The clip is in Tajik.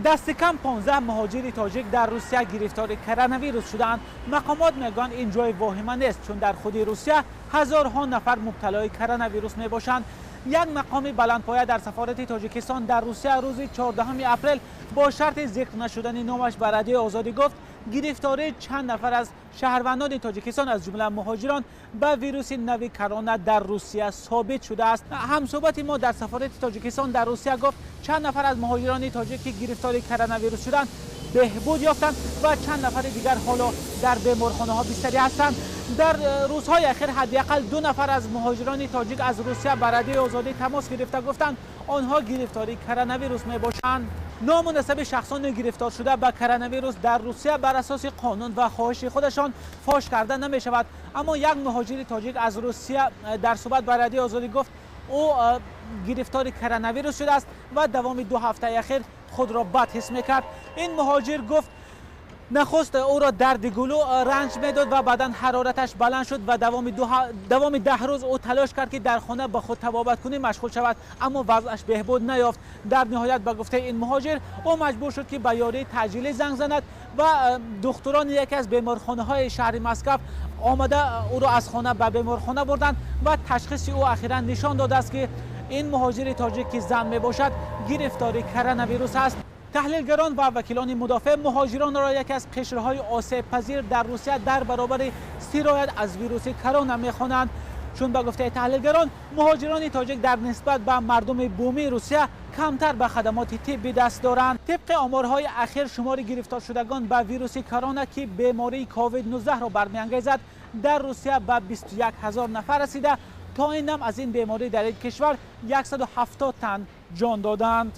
Дасти кам 15 муҳоҷири тоҷик дар Русия гирифтори коронавирус шудаанд. Мақомот мегӯянд, ин ҷои воҳима нест, чун дар худи Русия ҳазорҳо нафар мубталои коронавирус мебошанд. Як мақоми баландпоя дар сафорати Тоҷикистон дар Русия рӯзи 14 апрел бо шарти зикр нашудани номаш ба Радиои Озодӣ гуфт, гирифтории чанд нафар аз шаҳрвандони Тоҷикистон, аз ҷумла муҳоҷирон, ба вируси нави корона дар Русия собит шудааст. Ҳамсӯҳбати мо дар сафорати Тоҷикистон дар Русия гуфт, чанд нафар аз муҳоҷирони тоҷик, ки гирифтори коронавирус шуданд, беҳбуд ёфтанд ва чанд нафари дигар ҳоло дар беморхонаҳо бистарӣ ҳастанд. Дар рӯзҳои ахир ҳадди ақал 2 нафар аз муҳоҷирони тоҷик аз Русия ба Радиои Озодӣ тамос гирифта гуфтанд, онҳо гирифтори коронавирус мебошанд. Ному насаби шахсони гирифторшуда ба коронавирус дар Русия бар асоси қонун ва хоҳиши худашон фош карда намешавад. Аммо як муҳоҷири тоҷик аз Русия дар суҳбат ба Радиои Озодӣ гуфт, ӯ гирифтори коронавирус шудааст ва давоми 2 ҳафтаи ахир худро бад ҳис мекард. Ин муҳоҷир гуфт, нахуст ӯро дарди гулӯ ранҷ медод ва баъдан ҳарораташ баланд шуд ва давоми 10 рӯз ӯ талош кард, ки дар хона ба худ табобаткунӣ машғул шавад, аммо вазъаш беҳбуд наёфт. Дар ниҳоят, ба гуфтаи ин муҳоҷир, ӯ маҷбур шуд, ки ба ёрии таъҷилӣ занг занад ва духтурони яке аз беморхонаҳои шаҳри Москав омада ӯро аз хона ба беморхона бурданд ва ташхиси ӯ ахиран нишон додааст, ки ин муҳоҷири тоҷик, ки зан мебошад, гирифтори коронавирус аст. Таҳлилгарон ва вакилони мудофеъ муҳоҷиронро яке аз қишрҳои осебпазир дар Русия дар баробари сироят аз вируси корона мехонанд. Чун ба гуфтаи таҳлилгарон, муҳоҷирони тоҷик дар нисбат ба мардуми бумии Русия камтар ба хадамоти тиббӣ даст доранд. Тибқи оморҳои ахир, шумори гирифторшудагон ба вируси корона, ки бемории ковид-19-ро бармеангезад, дар Русия ба 21 ҳазор нафар расида, то ин дам аз ин беморӣ дар ин кишвар 170 тан ҷон доданд.